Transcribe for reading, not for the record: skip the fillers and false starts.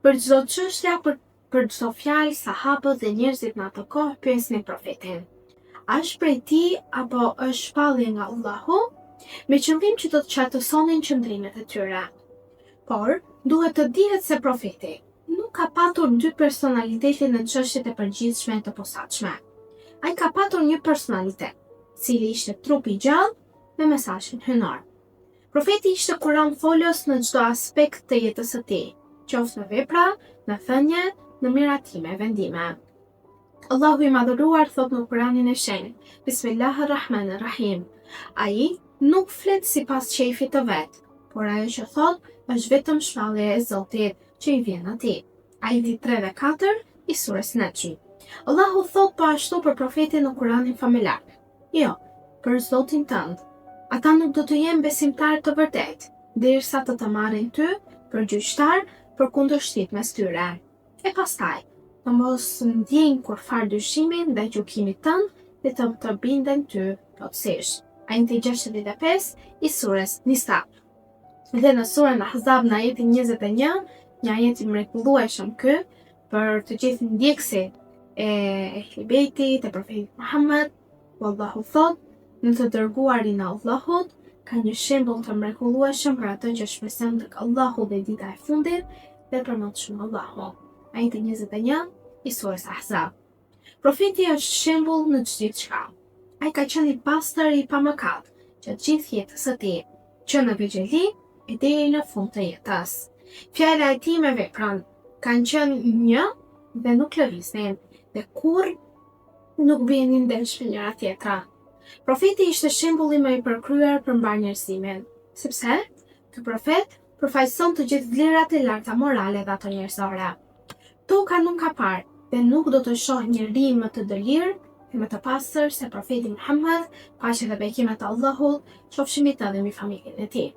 Për çdo çështje apo për çdo fjalë sahabët dhe njerëzit në atë kohë pyesnin profetin. A është prej tij apo është shpallje nga Allahu? Me qëllim që të qartësonin qëndrimet e tyre. Por, duhet të dihet se profeti nuk ka patur dy personalitete në çështjet e përgjithshme e të posaçme. Ai ka patur një personalitet, cili ishte trupi i gjallë me mesazhin hyjnor. Profeti ishte Kuran folës në çdo aspekt të jetës së tij, qoftë në vepra, në thënie, në miratime e vendime. Allahu i Madhëruar thotë në Kuranin e Shenjtë, Bismillah ar-Rahman ar-Rahim, Ai nuk flet sipas qejfit të vet, por ajo që thotë është vetëm shpallje e Zotit që i vjen atij. Ajeti 3 dhe 4 i sures Nexhm. Allahu thotë po ashtu për profetin në Kuranin famëlartë, Jo, për Zotin tënd, ata nuk do të jenë besimtarë të vërtetë, derisa të të marrin ty për gjyqtar për kundërshtitë mes tyre. E pastaj, të mos ndjejnë kurrfarë dyshimi ndaj gjykimit tënd dhe të të binden ty plotësisht. Ajeti 65 i sures Nisa. Dhe në suren Ahzab në ajetin 21, një ajet i mrekullueshëm ky për të gjithë ndjekësit e Ehli Bejtit, e profetit Muhammed, ku Allahu thotë, në të dërguarin e Allahut, ka një shembull të mrekullueshëm për atë që shpreson tek Allahu dhe dita e fundit dhe përmend shumë Allahun. Ajeti 21 i sures Ahzab. Profeti është shembull në gjithçka. Ai ka qenë i pastër i pamëkat gjatë gjithë jetës së tij, që në vegjëli e deri në fund të jetës. Fjala e tij me veprën kanë qenë një dhe nuk lëviznin dhe kurrë nuk binin ndesh me njëra tjetrën. Profeti ishte shembulli më i përkryer për mbarë njerëzimin, sepse ky profet përfaqëson të gjithë vlerat e larta morale dhe ato njerëzore. Toka nuk ka parë dhe nuk do të shohë njeri më të dëlirë dhe më të pastër se profeti Muhammed, paqja dhe bekimet e Allahut qofshin mbi të dhe mbi familjen e tij.